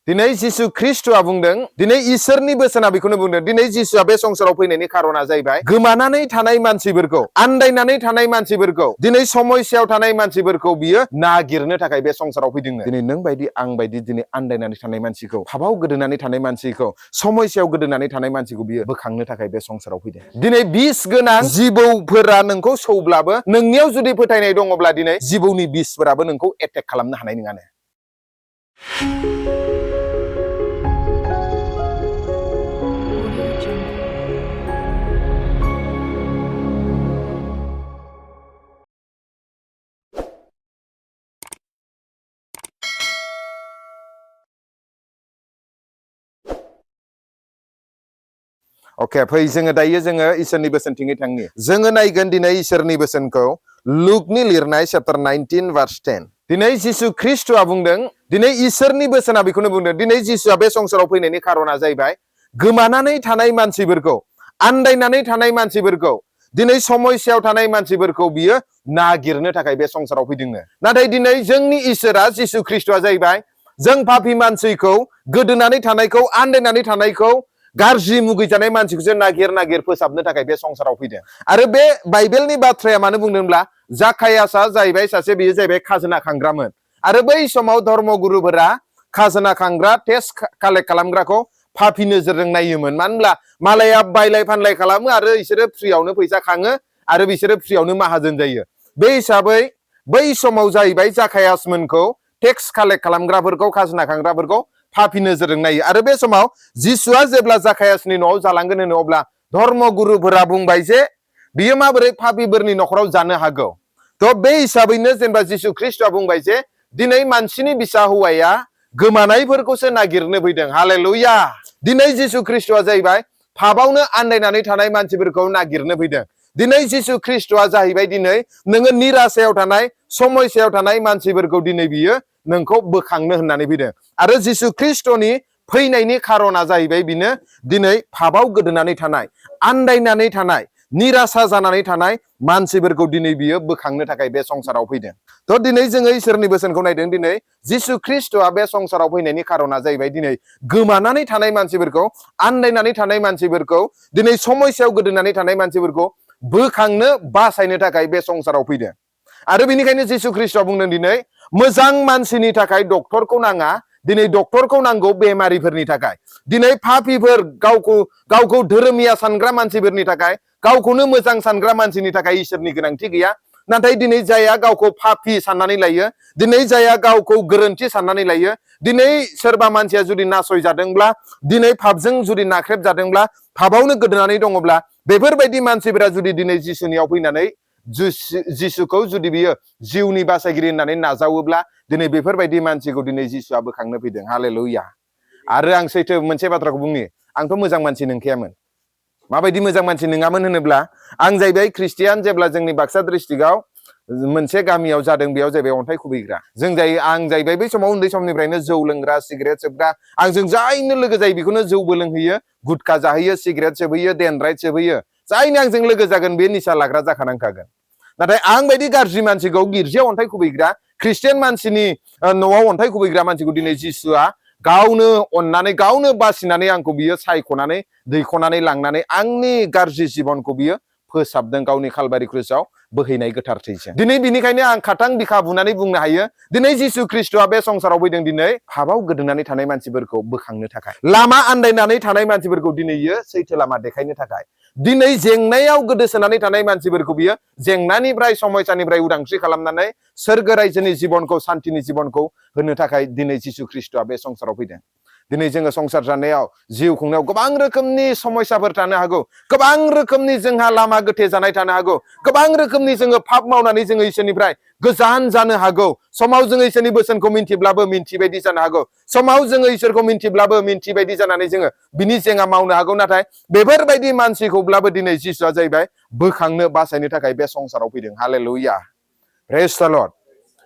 दिनै जिसु ख्रिस्टआ बुंदों दिनै इसोरनि बोसोना बेखौनो बुंदों दिनै जिसुआ बे संसाराव फैनायनि खारना जाहैबाय गोमानानै थानाय मानसिफोरखौ आन्दायनानै थानाय मानसिफोरखौ दिनै समस्यायाव थानाय मानसिफोरखौ बियो नागिरनो थाखाय बे संसाराव फैदोंनो दिनै नों बायदि आं बायदि दिनै आन्दायनानै थानाय मानसिखौ फाबाव गोदोनानै थानाय मानसिखौ समस्यायाव गोदोनानै थानाय मानसिखौ बियो बोखांनो थाखाय बे संसाराव फैदों दिनै बिस गोनां जिबौफोरा नोंखौ सौब्लाबो नोंनियाव जुदि फोथायनाय दङब्ला दिनै जिबौनि बिसफोराबो नोंखौ एटेक खालामनो हानाय नङानो ओके फै जोङो दायो जोङो इसोरनि बोसोनथिङै थांनि जोङो नायगोन दिनै इसोरनि बोसोनखौ लुकनि लिरनाय चैप्टार 19 भार्स 10 दिनै जिसु ख्रिस्टआ बुंदों दिनै इसोरनि बोसोना बेखौनो बुंदों दिनै जिसुआ बे संसाराव फैनायनि खारना जाहैबाय गोमानानै थानाय मानसिफोरखौ आन्दायनानै थानाय मानसिफोरखौ दिनै समस्यायाव थानाय मानसिफोरखौ बियो नागिरनो थाखाय बे संसाराव फैदोंनो नाथाय दिनै जोंनि इसोरा जिसु ख्रिस्टआ जाहैबाय जों पापी मानसिखौ गोदोनानै थानायखौ आन्दायनानै थानायखौ गाज्रि मुगैजानाय मानसिखौसो नागिर फोसाबनो थाखाय बे संसाराव फैदों आरो बे बाइबेलनि बाथ्राया मानो बुंदोंब्ला जाखायासआ जाहैबाय सासे बियो जाहैबाय खाजोना खांग्रामोन आरो बै समाव धर्मगुरुफोरा खाजोना खांग्रा टेक्स कालेक्ट खालामग्राखौ पापी नोजोरजों नायोमोन मानो होनब्ला मालाया बायलाय फानलाय खालामो आरो बिसोरो फ्रियावनो फैसा खाङो आरो बिसोरो फ्रियावनो माहाजोन जायो बे हिसाबै बै समाव जाहैबाय जाखायासमोनखौ टेक्स कालेक्ट खालामग्राफोरखौ खाजोना खांग्राफोरखौ पापी नोजोरजों नायो आरो बे समाव जिसुआ जेब्ला जाखायासनि न'आव जालांगोन होनो अब्ला धर्मगुरुफोरा बुंबाय जे बियो माबोरै पापीफोरनि न'खराव जानो हागौ थ' बे हिसाबैनो जेनेबा जिसु ख्रिस्टआ बुंबाय जे दिनै मानसिनि बिसा हौवाया गोमानायफोरखौसो नागिरनो फैदों हालेलुया दिनै जिसु ख्रिस्टआ जाहैबाय पापावनो आन्दायनानै थानाय मानसिफोरखौ नागिरनो फैदों दिनै जिसु ख्रिस्टआ जाहैबाय दिनै नोङो निराशायाव थानाय समस्यायाव थानाय मानसिफोरखौ दिनै बियो नोंखौ बोखांनो होननानै फैदों आरो जिसु ख्रिस्टनि फैनायनि खारना जाहैबाय बिनो दिनै पापाव गोदोनानै थानाय आन्दायनानै थानाय निराशा जानानै थानाय मानसिफोरखौ दिनै बियो बोखांनो थाखाय बे संसाराव फैदों थ' दिनै जोङो इसोरनि बोसोनखौ नायदों दिनै जिसु ख्रिस्टआ बे संसाराव फैनायनि खारना जाहैबाय दिनै गोमानानै थानाय मानसिफोरखौ आन्दायनानै थानाय मानसिफोरखौ दिनै समस्यायाव गोदोनानै थानाय मानसिफोरखौ बोखांनो बासायनो थाखाय बे संसाराव फैदों आरो बेनिखायनो जिसु ख्रिस्टआ बुंदों दिनै मोजां मानसिनि थाखाय डक्टरखौ नाङा दिनै डक्टरखौ नांगौ बेमारिफोरनि थाखाय दिनै पापीफोर गावखौ धोरोमिया सानग्रा मानसिफोरनि थाखाय गावखौनो मोजां सानग्रा मानसिनि थाखाय इसोरनि गोनांथि गैया नाथाय दिनै जाया गावखौ पापी साननानै लायो दिनै जाया गावखौ गोरोन्थि साननानै लायो दिनै सोरबा मानसिया जुदि नासयजादोंब्ला दिनै पापजों जुदि नाख्रेबजादोंब्ला पापावनो गोदोनानै दङब्ला बेफोरबायदि मानसिफोरा जुदि दिनै जिसुनियाव फैनानै जिसुखौ जुदि बियो जिउनि बासायगिरि होननानै नाजावोब्ला दिनै बेफोरबायदि मानसिखौ दिनै जिसुआ बोखांनो फैदों हालेलुया आरो आं सैथो मोनसे बाथ्राखौ बुंनि आंथ' मोजां मानसि नंखायामोन माबायदि मोजां मानसि नङामोन होनोब्ला आं जाहैबाय ख्रिस्टियान जेब्ला जोंनि बाक्सा डिस्ट्रिक्टआव मोनसे गामियाव जादों बेयाव जाहैबाय अन्थाइ खुबैग्रा आं जाहैबाय बै समाव उन्दै समनिफ्रायनो जौ लोंग्रा सिगारेट सोबग्रा आंजों जायनो लोगो जायो बेखौनो जौबो लोंहैयो गुटखा जाहैयो सिगारेट सोबहैयो डेनराइट सोबहैयो जायनो आंजों लोगो जागोन बे निसा लाग्रा जाखानांखागोन नाथाय आं बायदि गाज्रि मानसिखौ गिर्जायाव अन्थाइ खुबैग्रा ख्रिस्टियान मानसिनि न'आव अन्थाइ खुबैग्रा मानसिखौ दिनै जिसुआ गावनो अननानै गावनो बासिनानै आंखौ बियो सायख'नानै दैख'नानै लांनानै आंनि गाज्रि जिबनखौ बियो फोसाबदों गावनि कालभारि क्रुसाव बोहैनाय गोथार थैजों दिनै बिनिखायनो आं खाथां बिखा बुनानै बुंनो हायो दिनै जिसु ख्रिस्टआ बे संसाराव फैदों दिनै पापाव गोदोनानै थानाय मानसिफोरखौ बोखांनो थाखाय लामा आन्दायनानै थानाय मानसिफोरखौ दिनै बियो सैथो लामा देखायनो थाखाय दिनै जेंनायाव गोदोसोनानै थानाय मानसिफोरखौ बियो जेंनानिफ्राय समस्यानिफ्राय उदांस्रि खालामनानै सोरगो रायजोनि जिबनखौ सान्तिनि जिबनखौ होनो थाखाय दिनै जिसु ख्रिस्टआ बे संसाराव फैदों दिनै जोङो संसार जानायाव जिउ खुंनायाव गोबां रोखोमनि समस्याफोर थानो हागौ गोबां रोखोमनि जोंहा लामा गोथे जानाय थानो हागौ गोबां रोखोमनि जोङो पाप मावनानै जोङो इसोरनिफ्राय गोजान जानो हागौ समाव जोङो इसोरनि बोसोनखौ मिन्थिब्लाबो मिन्थिबायदि जानो हागौ समाव जोङो इसोरखौ मिन्थिब्लाबो मिन्थिबायदि जानानै जोङो बिनि जेंना मावनो हागौ नाथाय बेफोरबायदि मानसिखौब्लाबो दिनै जिसुआ जाहैबाय बोखांनो बासायनो थाखाय बे संसाराव फैदों हालेलुया प्रेज द लर्ड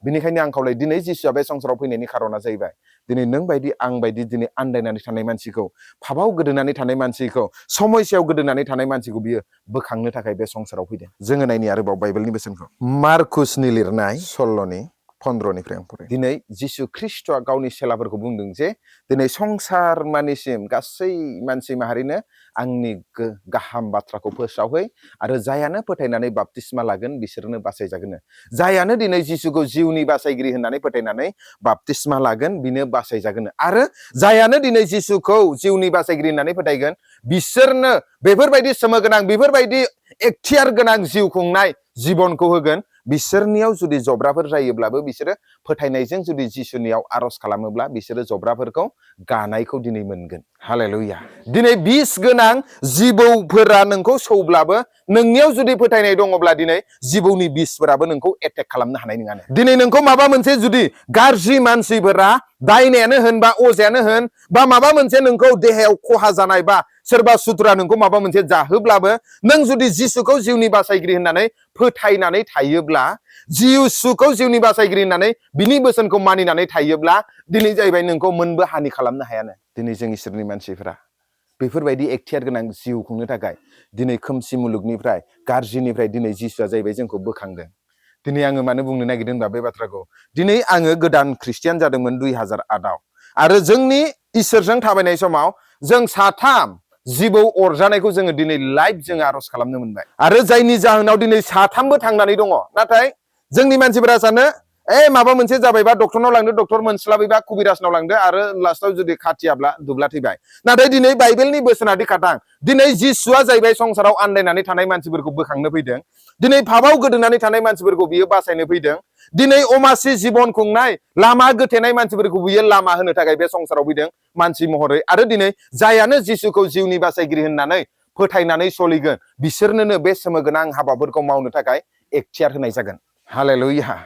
बिनिखायनो आं खावलायो दिनै जिसुआ बे संसाराव फैनायनि खारना जाहैबाय दिनै नों बायदि आं बायदि दिनै आन्दायनानै थानाय मानसिखौ पापाव गोदोनानै थानाय मानसिखौ समस्यायाव गोदोनानै थानाय मानसिखौ बियो बोखांनो थाखाय बे संसाराव फैदों जोङो नायनि आरोबाव बाइबेलनि बोसोनखौ मार्कुसनि लिरनाय 16 15निफ्राय आं फराय दिनै जिसु ख्रिस्ट'आ गावनि सेलाफोरखौ बुंदों जे दिनै संसार मानिसिम गासै मानसि माहारिनो आंनि गाहाम बाथ्राखौ फोसावहै आरो जायानो फोथायनानै बाप्तिस्मा लागोन बिसोरनो बासायजागोन जायानो दिनै जिसुखौ जिउनि बासायगिरि होननानै फोथायनानै बाप्तिस्मा लागोन बिनो बासायजागोन आरो जायानो दिनै जिसुखौ जिउनि बासायगिरि होननानै फोथायगोन बिसोरनो बेफोरबायदि सोमोगोनां बेफोरबायदि एखथियार गोनां जिउ खुंनाय जिबनखौ होगोन बिसोरनियाव जुदि जब्राफोर जायोब्लाबो बिसोरो फोथायनायजों जुदि जिसुनियाव आरज खालामोब्ला बिसोरो जब्राफोरखौ गानायखौ दिनै मोनगोन हालेलुया दिनै बिस गोनां जिबौफोरा नोंखौ सौब्लाबो नोंनियाव जुदि फोथायनाय दङब्ला दिनै जिबौनि बिसफोराबो नोंखौ एटेक खालामनो हानाय नङा दिनै नोंखौ माबा मोनसे जुदि गाज्रि मानसिफोरा दायनायानो होन बा अजायानो होन बा माबा मोनसे नोंखौ देहायाव खहा जानाय बा सोरबा सुथुरा नोंखौ माबा मोनसे जाहोब्लाबो नों जुदि जिसुखौ जिउनि बासायगिरि होननानै फोथायनानै थायोब्ला जिसुखौ जिउनि बासायगिरि होननानै बिनि बोसोनखौ मानिनानै थायोब्ला दिनै जाहैबाय नोंखौ मोनबो हानि खालामनो हायानो दिनै जों इसोरनि मानसिफोरा बेफोरबायदि एखथियार गोनां जिउ खुंनो थाखाय दिनै खोमसि मुलुगनिफ्राय गाज्रिनिफ्राय दिनै जिसुआ जाहैबाय जोंखौ बोखांदों दिनै आङो मानो बुंनो नागिरदों होनबा बे बाथ्राखौ दिनै आङो गोदान ख्रिस्टियान जादोंमोन 2008 आरो जोंनि इसोरजों थाबायनाय समाव जों साथाम जिबौ अरजानायखौ जोङो दिनै लाइभ जों आरज खालामनो मोनबाय आरो जायनि जाहोनाव दिनै साथामबो थांनानै दङ नाथाय जोंनि मानसिफोरा सानो माबा मोनसे जाबायबा डक्टरनाव लांदो डक्टर मोनस्लाबैबा कुबिराजनाव लांदो आरो लास्टाव जुदि खाथियाब्ला दुब्ला थैबाय नाथाय दिनै बाइबेलनि बोसोनादि खाथां दिनै जिसुआ जाहैबाय संसाराव आन्दायनानै थानाय मानसिफोरखौ बोखांनो फैदों दिनै फाबाव गोदोनानै थानाय मानसिफोरखौ बियो बासायनो फैदों दिनै अमासि जिबन खुंनाय लामा गोथेनाय मानसिफोरखौ बियो लामा होनो थाखाय बे संसाराव फैदों मानसि महरै आरो दिनै जायानो जिसुखौ जिउनि बासायगिरि होननानै फोथायनानै सलिगोन बिसोरनोनो बे सोमोगोनां हाबाफोरखौ मावनो थाखाय एखथियार होनाय जागोन हालेलुया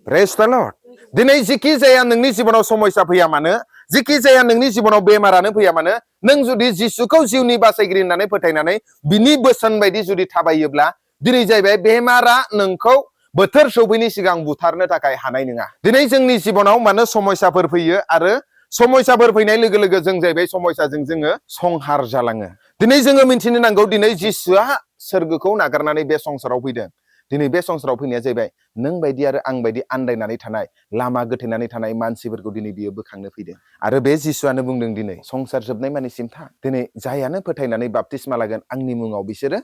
प्रेज द लर्ड दिनै जिखि जाया नोंनि जिबनाव समस्या फैया मानो जिखि जाया नोंनि जिबनाव बेमारानो फैया मानो नों जुदि जिसुखौ जिउनि बासायगिरि होननानै फोथायनानै बिनि बोसोन बायदि जुदि थाबायोब्ला दिनै जाहैबाय बेमारा नोंखौ बोथोर सौफैनि सिगां बुथारनो थाखाय हानाय नङा दिनै जोंनि जिबनाव मानो समस्याफोर फैयो आरो समस्याफोर फैनाय लोगो लोगो जों जाहैबाय समस्याजों जोङो संहार जालाङो दिनै जोङो मिन्थिनो नांगौ दिनै जिसुआ सोरगोखौ नागारनानै बे संसाराव फैदों दिनै बे संसाराव फैनाया जाहैबाय नों बायदि आरो आं बायदि आन्दायनानै थानाय लामा गोथेनानै थानाय मानसिफोरखौ दिनै बियो बोखांनो फैदों आरो बे जिसुआनो बुंदों दिनै संसार जोबनाय मानिसिम था दिनै जायानो फोथायनानै बाप्तिस्मा लागोन आंनि मुङाव बिसोरो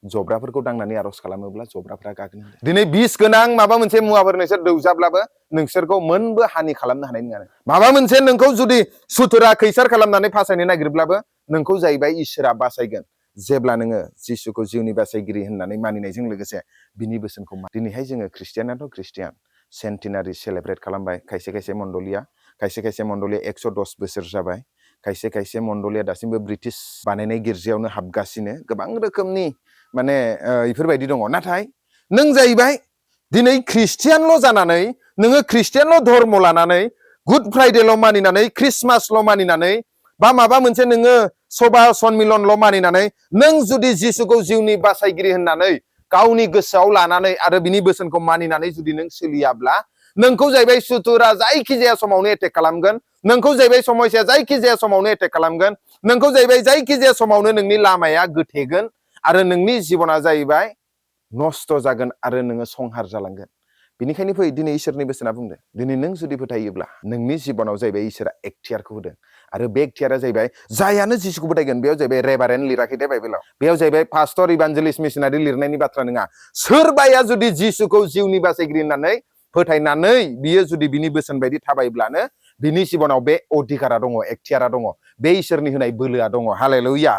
जब्राफोरखौ दांनानै आरज खालामोब्ला जब्राफ्रा गागोन दिनै बिस गोनां माबा मोनसे मुवाफोर नोंसोर दौजाब्लाबो नोंसोरखौ मोनबो हानि खालामनो हानाय नङा माबा मोनसे नोंखौ जुदि सुथुरा खैसार खालामनानै फासायनो नागिरब्लाबो नोंखौ जाहैबाय इसोरा बासायगोन जेब्ला नोङो जिसुखौ जिउनि बासायगिरि होननानै मानिनायजों लोगोसे बिनि बोसोनखौ दिनैहाय जोङो ख्रिस्टियानाथ' ख्रिस्टियान सेन्टिनारि सेलेब्रेट खालामबाय खायसे खायसे मण्डलिया 110 बोसोर जाबाय खायसे खायसे मण्डलिया दासिमबो ब्रिटिश बानायनाय गिर्जायावनो हाबगासिनो गोबां रोखोमनि माने बेफोरबायदि दङ नाथाय नों जाहैबाय दिनै ख्रिस्टियानल' जानानै नोङो ख्रिस्टियानल' धर्म लानानै गुड फ्राइडेल' मानिनानै ख्रिस्टमासल' मानिनानै बा माबा मोनसे नोङो सभा सन्मिलनल' मानिनानै नों जुदि जिसुखौ जिउनि बासायगिरि होननानै गावनि गोसोआव लानानै आरो बिनि बोसोनखौ मानिनानै जुदि नों सोलियाब्ला नोंखौ जाहैबाय सुथुरा जायखिजाया समावनो एटेक खालामगोन नोंखौ जाहैबाय समस्या जायखिजाया समावनो एटेक खालामगोन नोंखौ जाहैबाय जायखिजाया समावनो नोंनि लामाया गोथेगोन आरो नोंनि जिबना जाहैबाय नस्थ' जागोन आरो नोङो संहार जालांगोन बेनिखायनो फै दिनै इसोरनि बोसोना बुंदों दिनै नों जुदि फोथायोब्ला नोंनि जिबनाव जाहैबाय इसोरा एखथियारखौ होदों आरो बे एखथियारा जाहैबाय जायानो जिसुखौ फोथायगोन बेयाव जाहैबाय रेभारेन्ड लिराखै दे बाइबेलाव बेयाव जाहैबाय पास्टर इभान्जेलिस्ट मिशनारि लिरनायनि बाथ्रा नङा सोरबाया जुदि जिसुखौ जिउनि बासायगिरि होननानै फोथायनानै बियो जुदि बिनि बोसोन बायदि थाबायब्लानो बिनि जिबनाव बे अधिकारा दङ एखथियारा दङ बे इसोरनि होनाय बोलोआ दङ हालेलुया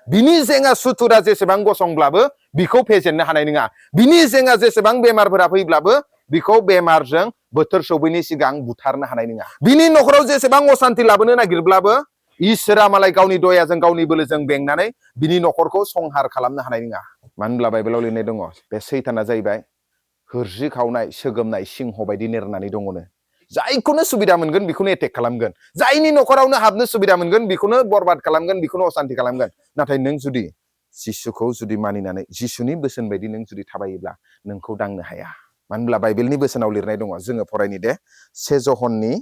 बिनि जेंना सुथुरा जेसेबां गसंब्लाबो बिखौ फेजेननो हानाय नङा बिनि जेंना जेसेबां बेमारफोरा फैब्लाबो बिखौ बेमारजों बोथोर सौफैनि सिगां बुथारनो हानाय नङा बिनि न'खराव जेसेबां असान्ति लाबोनो नागिरब्लाबो इसोरा मालाय गावनि दयाजों गावनि बोलोजों बेंनानै बिनि न'खरखौ संहार खालामनो हानाय नङा मानो होनब्ला बाइबेलाव लिरनाय दङ बे सैताना जाहैबाय होरजि खावनाय सोगोमनाय सिंह बायदि नेरनानै दङनो जायखौनो सुबिदा मोनगोन बेखौनो एटेक खालामगोन जायनि न'खरावनो हाबनो सुबिदा मोनगोन बेखौनो बरबाद खालामगोन बेखौनो असान्ति खालामगोन नाथाय नों जुदि जिसुखौ जुदि मानिनानै जिसुनि बोसोन बायदि नों जुदि थाबायोब्ला नोंखौ दांनो हाया मानो होनब्ला बाइबेलनि बोसोनाव लिरनाय दङ जोङो फरायनि दे 1 ज'हननि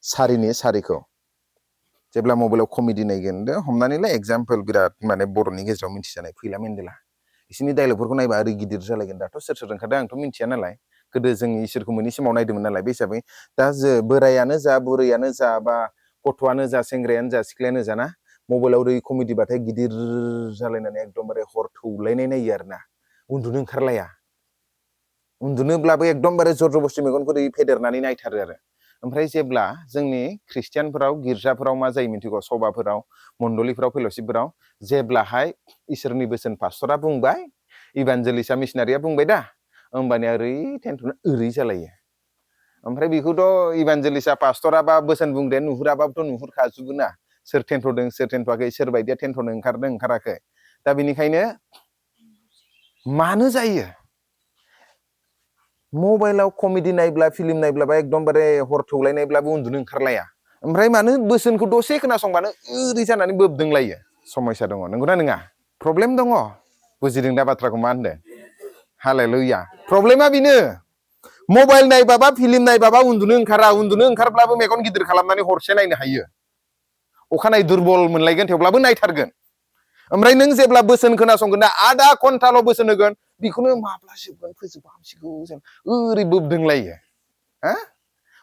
4:4 जेब्ला मबाइलाव कमेडि नायगोन दे हमनानै ला एग्जाम्पल बिराद माने बर'नि गेजेराव मिथिजानाय फैला मेन्देला बिसोरनि डायलगफोरखौ नायबा ओरै गिदिर जालायगोन दाथ' सोर सोर ओंखारदों आंथ' मिथिया नालाय गोदो जों इसोरखौ मोननि समाव नायदोंमोन नालाय बे हिसाबै दा बोरायानो जा बुरैयानो जा बा गथ'आनो जा सेंग्रायानो जा सिख्लायानो जा ना मबाइलाव ओरै कमेडि बाथाय गिदिर जालायनानै एकदमबारे हर थौलायनाय नायो आरोना उन्दुनो ओंखारलाया उन्दुनोब्लाबो एकदमबारे जर जबस्थि मेगनखौ ओरै फेदेरनानै नायथारो आरो ओमफ्राय जेब्ला जोंनि ख्रिस्टियानफोराव गिर्जाफोराव मा जायो मिथिगौ सभाफोराव मण्डलिफोराव फेल'शिपफोराव जेब्लाहाय इसोरनि बोसोन पास्टरा बुंबाय इभान्जेलिस्टआ मिशनारिया बुंबाय दा होमबानिया ओरै टेनसन ओरै जालायो ओमफ्राय बेखौथ' इभान्जेलिस्टआ पास्टरा बा बोसोन बुंदे नुहुराबाबोथ' नुहुरखाजोबो ना सोर टेनथ'दों सोर टेनथ'वाखै सोर बायदिया टेनथ'नो ओंखारदों ओंखाराखै दा बेनिखायनो मानो जायो मबाइलाव कमेडि नायब्ला फिल्म नायब्लाबा एकदमबारे हर थौलायनायब्लाबो उन्दुनो ओंखारलाया ओमफ्राय मानो बोसोनखौ दसे खोनासंबानो ओरै जानानै बोबदोंलायो समस्या दङ नंगौना नङा प्रब्लेम दङ बुजिदों दा बाथ्राखौ मा होनदों हालेलुया प्रब्लेमा बेनो मबाइल नायबाबा फिल्म नायबाबा उन्दुनो ओंखारब्लाबो मेगन गिदिर खालामनानै हरसे नायनो हायो अखानायै दुरबल मोनलायगोन थेवब्लाबो नायथारगोन ओमफ्राय नों जेब्ला बोसोन खोनासंगोन ना आधा घन्टाल' बोसोन होगोन बेखौनो माब्ला जोबगोन फोजोबहामसिगौ ओरै बोबदोंलायो हा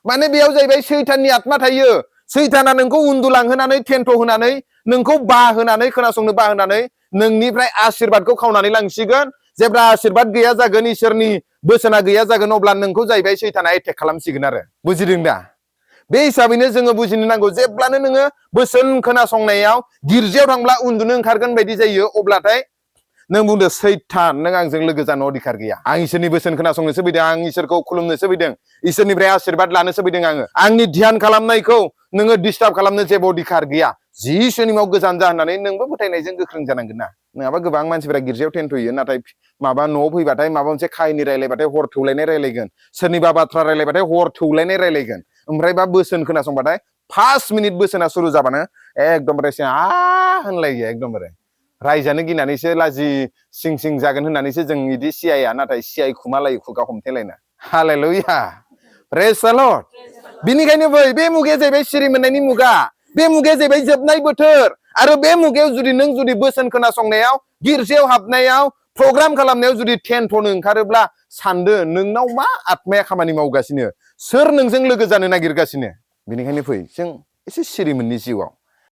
माने बेयाव जाहैबाय सैताननि आत्मा थायो सैताना नोंखौ उन्दुलांहोनानै टेन्ट होनानै नोंखौ बाहोनानै खोनासंनो बाहोनानै नोंनिफ्राय आशीर्बादखौ खावनानै लांसिगोन जेब्ला आशीर्बाद गैया जागोन इसोरनि बोसोना गैया जागोन अब्ला नोंखौ जाहैबाय सैताना एटेक खालामसिगोन आरो बुजिदों दा बे हिसाबैनो जोङो बुजिनो नांगौ जेब्लानो नोङो बोसोन खोनासंनायाव गिर्जायाव थांब्ला उन्दुनो ओंखारगोन बायदि जायो अब्लाथाय नों बुंदो सैतान नों आंजों लोगो जानो अधिकार गैया आं इसोरनि बोसोन खोनासंनोसो फैदों आं इसोरखौ खुलुमनोसो फैदों इसोरनिफ्राय आशीर्बाद लानोसो फैदों आङो आंनि ध्यान खालामनायखौ नोङो डिस्टार्ब खालामनो जेबो अधिकार गैया जि सोनिमाव गोजान जा होननानै नोंबो फोथायनायजों गोख्रों जानांगोन ना नङाबा गोबां मानसिफोरा गिर्जायाव टेन्ट'यो नाथाय माबा न'आव फैबाथाय माबा मोनसे खाहिनि रायलायबाथाय हर थौलायनाय रायलायगोन सोरनिबा बाथ्रा रायलायबाथाय हर थौलायनाय रायलायगोन ओमफ्रायबा बोसोन खोनासंबाथाय 5 मिनिट बोसोना सुरु जाबानो एकदमबारे होनलायो एकदमबारे रायजानो गिनानैसो लाजि सिं जागोन होननानैसो जों इदि सियाया नाथाय सियाय खुमालायो खुगा हमथेलायना हालेलुया प्रेज द लर्ड बिनिखायनो बे मुगाया जाहैबाय सिरि मोननायनि मुगा बे मुगाया जाहैबाय जोबनाय बोथोर आरो बे मुगायाव जुदि बोसोन खोनासंनायाव गिर्जायाव हाबनायाव प्रग्राम खालामनायाव जुदि टेन्ट'नो ओंखारोब्ला सानदो नोंनाव मा आत्माया खामानि मावगासिनो सोर नोंजों लोगो जानो नागिरगासिनो बेनिखायनो फै जों एसे सिरि मोननि जिउआव